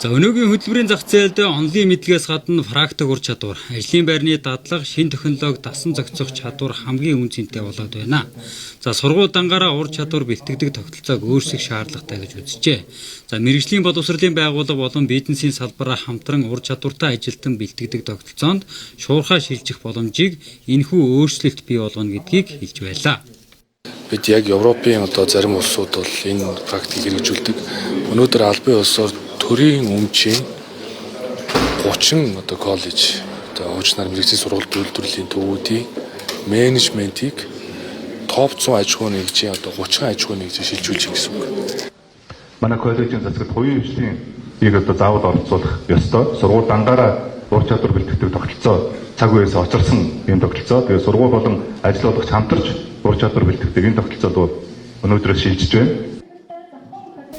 За, өнөөгийн хөтөлбөрийн зах зээлд онлын мэдлэгээс гадна практик ур чадвар, ажлын байрны дадлага, шинэ технологи дасан зохицох чадвар хамгийн үнэ цэнтэй болоод байна. За, сургууль дангаараа ур чадвар бэлтгэдэг тогтолцоог өөрчлөх шаардлагатай гэж үзжээ. За, мэргэжлийн боловсролын байгууллага болон бизнесийн салбараа хамтран ур чадвартай ажилтан бэлтгэдэг тогтолцоонд шуурхай шилжих боломжийг энэхүү өөрчлөлт бий болгоно гэдгийг хэлж байлаа. Бид яг Европын одоо зарим улсууд бол энэ практикийг хэрэгжүүлдэг. Өнөөдөр албан ёсоор төрийн өмчийн 30 одоо коллеж, одоо хуучнаар мэргэжлийн сургууль үйлдвэрлэлийн төвүүдийн менежментийг топ 100 аж ахуйн нэгжийн одоо 30 аж ахуйн нэгжийг шилжүүлж гэсэн үг. Манай коллежийн засагт хувийн хвшлийн ийг одоо заавал оролцуулах ёстой. Сургууль дангаараа ур чадвар бэлтгэдэг тогтолцоо цаг үеэс очирсан юм тогтолцоо. Тэгээ сургууль болон ажил олгогч хамтарч ур чадвар бэлтгэдэг энэ тогтолцоо өнөөдрөөс шилжиж байна.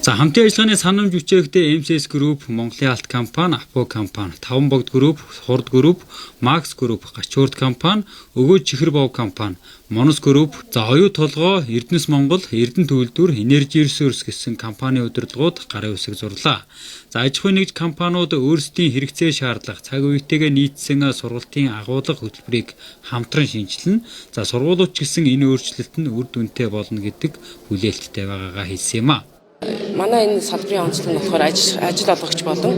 За, хамтын ажиллагааны санамж бичээхдээ MCS Group, Монголын Алт компани, Апо компани, Таван богд Group, Хурд Group, Max Group, Гачуурд компани, Өгөөж Чихэр бов компани, Монос Group, за, Оюу толгой, Эрдэнэс Монгол, Эрдэнэ үйлдвэр, Energy Resource гэсэн компани удирдлагууд гарын үсэг зурлаа. За, аж ахуйн нэгж компаниуд өөрсдийн хэрэгцээ шаардлага, цаг үетэйгээ нийцсэн сургалтын агуулга хөтөлбөрийг хамтран шинэчилнэ. За, сургуулиуд ч гэсэн энэ өөрчлөлт нь үр дүнтэй болно гэдэг хүлээлттэй байгаагаа хэлсэн юм а. Манай энэ салбарын онцлог нь болохоор ажил олгогч болон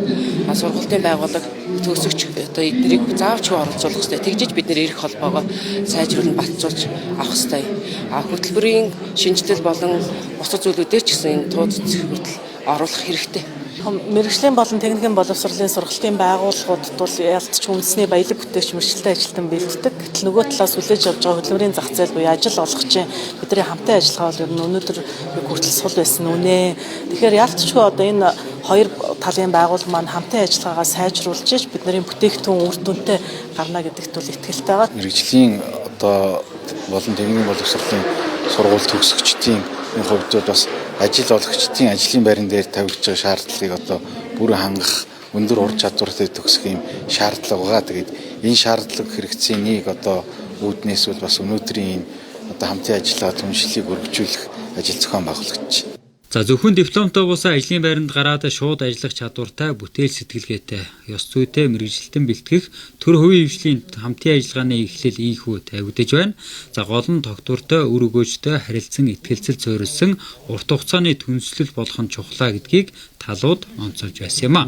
сургалтын байгууллага, төгсөгч одоо эднэрийг заавчгүй оролцуулах хэрэгтэй. Тэгжиж бид нэр эрх холбоогоо сайжруулан батцуулж авах хэрэгтэй. А хөтөлбөрийн шинэчлэл болон бусад зүйлүүдээр ч гэсэн энэ тууз хүртэл оруулах хэрэгтэй. Мэргэжлийн болон техникийн боловсролын сургалтын байгууллагуудад бол ялцч үндэсний баялаг бүтээгч мэргэжилтэй ажилтан бэлддэг. Гэтэл нөгөө талаас хүлээж авч байгаа хөдөлмөрийн зах зээл буюу ажил олгогчийн бидний хамтын ажиллагаа бол ер нь өнөөдөр хүртэл сул байсан үнэ. Тэгэхээр ялцчгүй одоо энэ хоёр талын байгууллага маань хамтын ажиллагаагаа сайжруулж иж бидний бүтээгдэхүүн үр дүнтэй гарна гэдэгт бол итгэлтэй байгаа. Мэргэжлийн одоо болон техникийн боловсролын сургууль төгсөгчдийн хувьд бол бас ажил олгогчдын ажлын байран дээр тавигдж байгаа шаардлагыг одоо бүрэн хангах өндөр ур чадвартай төгсөх юм шаардлага байгаа. Тэгээд энэ шаардлага хэрэгцээнийг одоо үүднээс бол бас өнөөдрийн энэ одоо хамтын ажиллагаа түншлэлийг өргөжүүлэх ажил зохион байгуулагдаж. За, зөвхөн дипломтой бусаа ажлын байранд гараад шууд ажиллах чадвартай, бүтээл сэтгэлгээтэй, ёс зүйтэй мэргэжилтэн бэлтгэх төр хувийн хвшлийн хамтын ажиллагааны эхлэл ийнхүү тавигдаж байна. За, гол нь тогтвортой, үр өгөөжтэй харилцан итгэлцэл суурилсан урт хугацааны түншлэл болох нь чухлаа гэдгийг талууд онцолж байсан юм а.